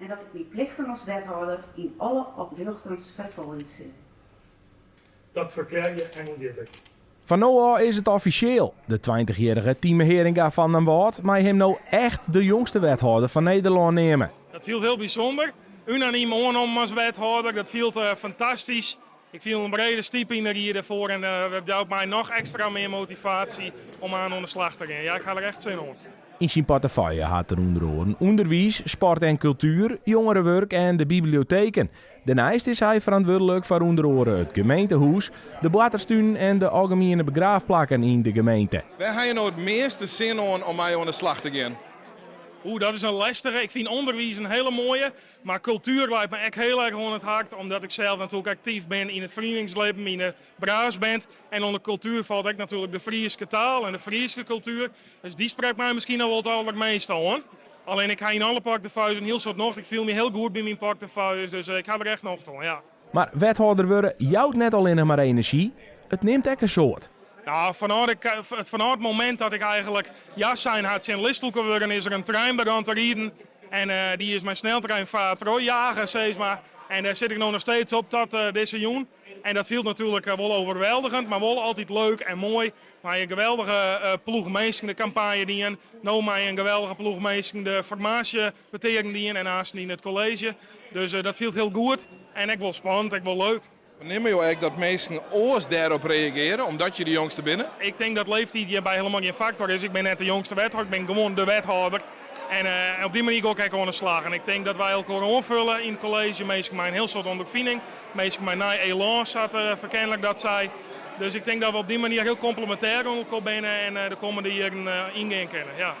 En dat ik myn plichten as wethâlder yn alle oprjochtens ferfolje sil. Dat ferklearje en ûnthjit ik. Fan no ôf is it offisjeel, de tweintichjierrige Tieme Heeringa fan Damwâld mei him no echt de jongste wethâlder fan Nederlân neame. Dat fielt hiel bysûnder. Unanym oannommen as wethâlder, dat fielt fantastysk. Ik fiel in brede stipe yn de rie dêrfoar en dat jout my noch ekstra mear motivaasje om aan oan de slach te gean. Ja, ik ha der echt sin oan. Yn syn portefeuille hat er ûnder oaren ûnderwiis, sport en kultuer, jongerewurk en de biblioteken. Dêrneist is hy ferantwurdlik foar ûnder oare it gemeentehûs, de boarterstunen en de algemiene begraafplakken yn de gemeente. Wêr ha je no it measte sin oan om mei oan de slach te gean? Oeh, dat is in lestige. Ik fyn ûnderwiis in hele moaie. Mar kultuer leit my ek hiel erch oan it hart, omdat ik sels natuerlik aktyf bin yn it ferieningslibben, yn de brassband. En ûnder kultuer falt ek natuerlik de Fryske taal en de Fryske kultuer. Dus dy sprekt my miskien noch wol it aldermeaste oan. Allinne ik ha yn alle portefeuilles in hiel soad nocht. Ik fiel my hiel goed by myn portefeuilles, dus ik ha der echt nocht oan, ja. Mar wethâlder wurde jout net allinnich mar enerzjy, it nimt ek in soad. No, fanôf fanôf it momint dat ik eigenlik ja sein ha tsjin listlûker wurden, is der in trein begûn te riden. En dy is mei sneltreinfaart trochjage, sis mar. En dêr sit ik no noch steeds op tot dizze jûn. En dat fielt natuerlik wol overweldigend, mar wol altyd leuk en moai. Mei in geweldige ploech minsken de kampanje dien. No mei in geweldige ploech minsken de formaasjepetearen dien en aansten yn it kolleezje. Dus dat fielt hiel goed en ek wol spannend, ek wol leuk. Fernimme jo ek dat minsken oars dêrop reageare, omdat je de jongste binne? Ik tink dat leeftiid hjirby helemaal gjin faktor is. Ik bin net de jongste wethâlder, ik bin gewoan de wethâlder. En op dy manier gean ik ek oan de slach. En ik tink dat wy elkoar oanfulle yn it kolleezje. Minsken mei in hiel soad ûnderfining, minsken mei nij elan, sa't Verkennelijk dat sei. Dus ik tink dat we op dy manier hiel komplemintêr oan elkoar binne en de kommende jierren yngean kinne. Ja.